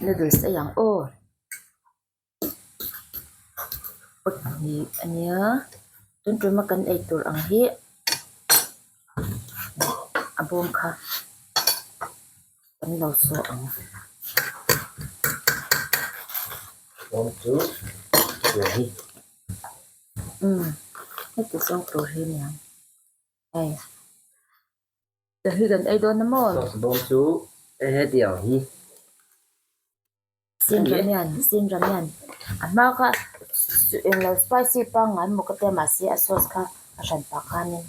Noodles ei ang aw. Pot hnih a nia tun tuma kan ei tur ang hi a bawm kha kan lo saw ang. Bawm chu tur hi. Umm heti zawng tur hi a niang hei. Ka hi kan ei dawn a maw? Sauce bawm chu hetiang hi. Sin Ramyan, Sin Ramyan. A hma kha englo spicy pangngai maw ka tia mahse a sauce kha a hran pah khanin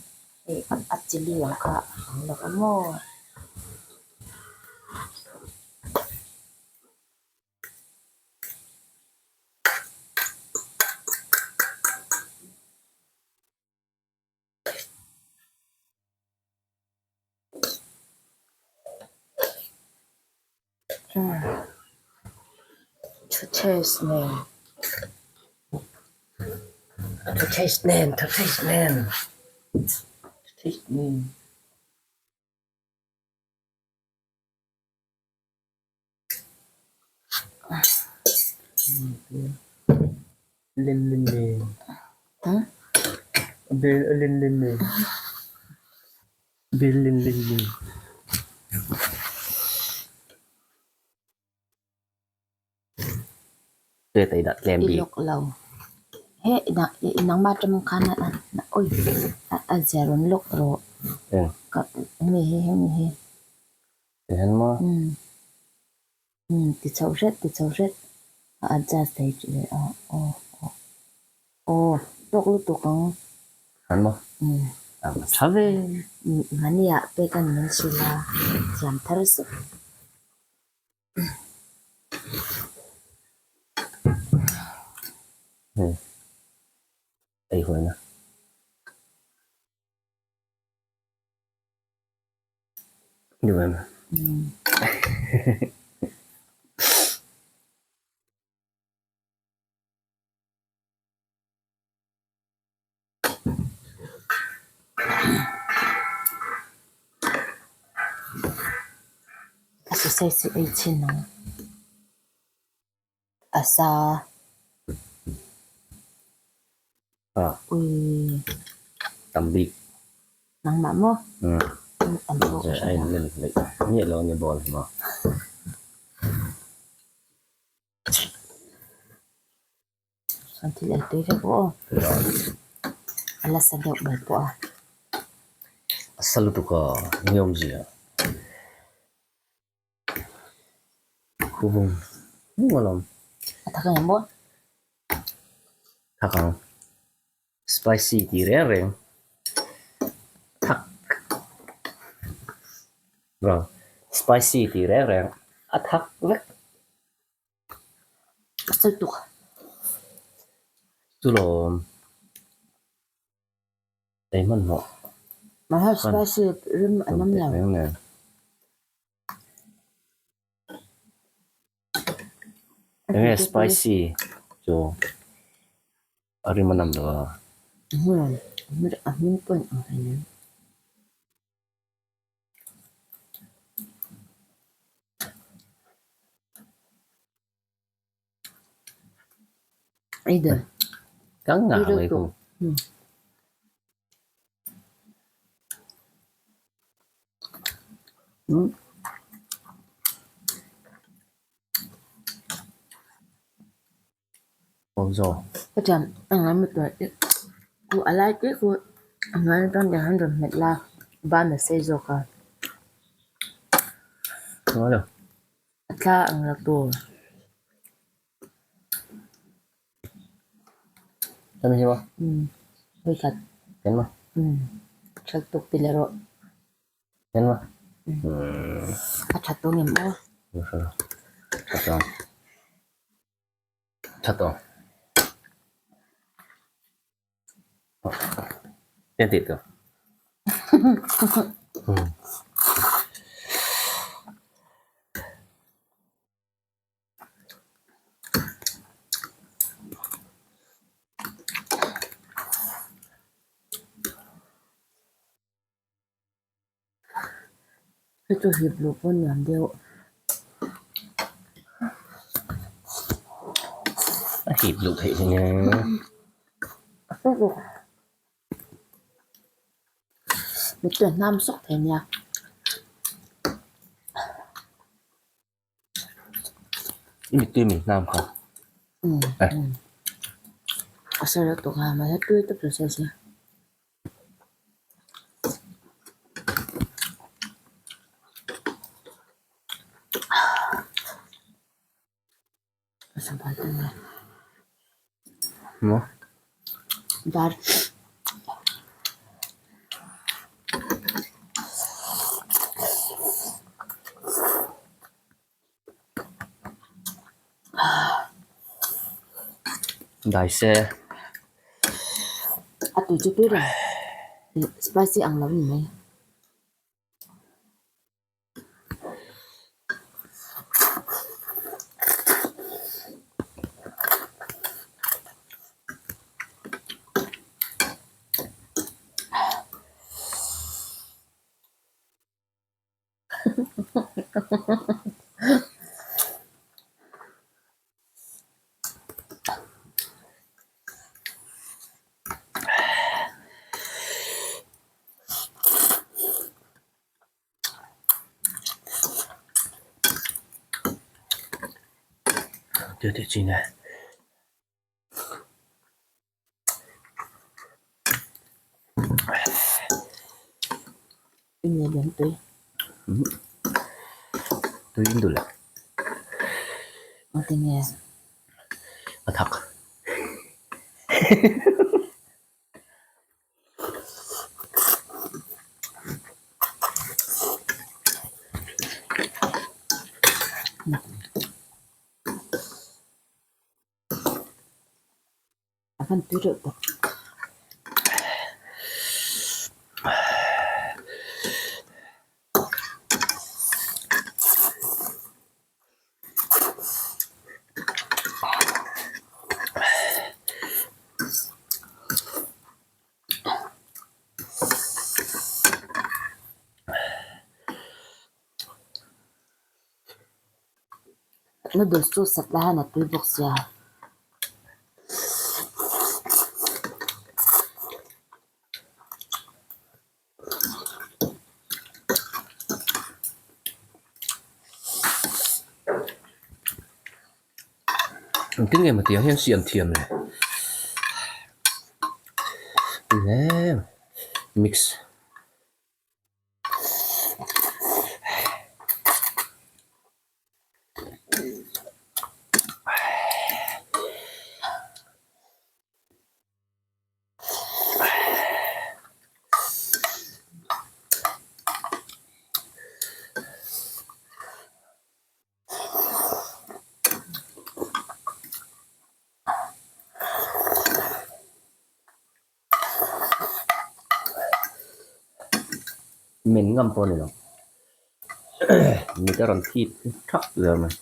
hei a chilli ang kha a ang lo a maw? Thuchhase nen Thuchhase nen Thuchhase nen Thuchhase nen. Lin lin nen Bel a lin lin nen Bel lin lin nen. I lawk lo he nangmah atang khan awi a zia rawn lawk rawh hemi hi hemi hi. Tihian maw? Umm umm ti chho hret ti chho hret a adjust thei tih leh a aw aw aw tawk lutuk ang. Hian maw? Umm A tha ve. Mahni ah pek a ni min hrilh a thiam thar zet. Hei ei huaina. A sausage hi ei chhin ang a sa ui tam bik nangmah maw tam pawh ka hria miah lo ani ball hi maw chuan thil ei tui vek aw a la sa deuh mai pawh a a sa lutuk a eng awmzia Khuvung vung alawm. A thak ang maw? Thak ang. Spicy tih reng reng. Thak. Vang. Spicy tih reng reng. A thak vek. A sawi tuk. Chu lawm. Ei hmanhmawh. Mahse spicy rim a nam lo. Enge spicy chu a rim a nam lo a. A hming pawh in ang hleinem. Ka ngah mai khu. Lo. A thla ang la tur. Hemi hi maw? Umm vawikhat. En maw? Umm that tuk ti leh rawh. En maw? Umm a that tawh ngem aw? That tawh. That tawh. En tih tur. Hei chu hip luh pawh nuam deuh. hip duh theih hi nge. Mittui a hnam sawk thei nia. I mittui min hnam kha. A sawi reuh tawh kha mahse tui tawp lo sawi se. Maw? Dar. Dai se. A tui chu tui reng. Spicy ang lo ni mai. Tia tih chi nge. Enge lian tui. Tui in duh lo. Engtin nge? A thak. A hman tui reuh tak. Noodles chu sat lai hian a tui bawk sia. Engtin nge maw tiang hian siam thiam le? Tui hle mix. Men ngam pawh a ni lo mit a rawn thip thak zel mai.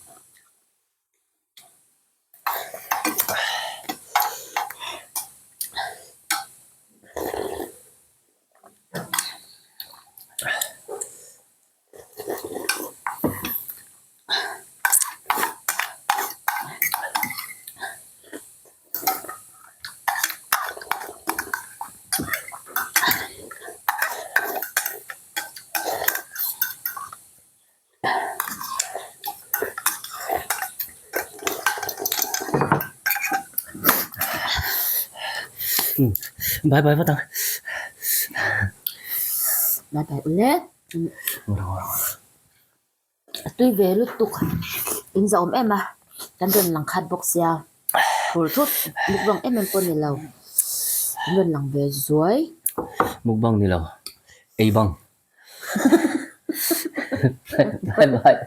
Bye bye vat ang. Bye bye ule. A tui ve lutuk. In zah awm em a. Kan rawn lang khat bawk sia. Phur thut mukbang em em pawh ni lo. Kan rawn lang ve zuai. Mukbang ni lo. Ei bang. Bye bye.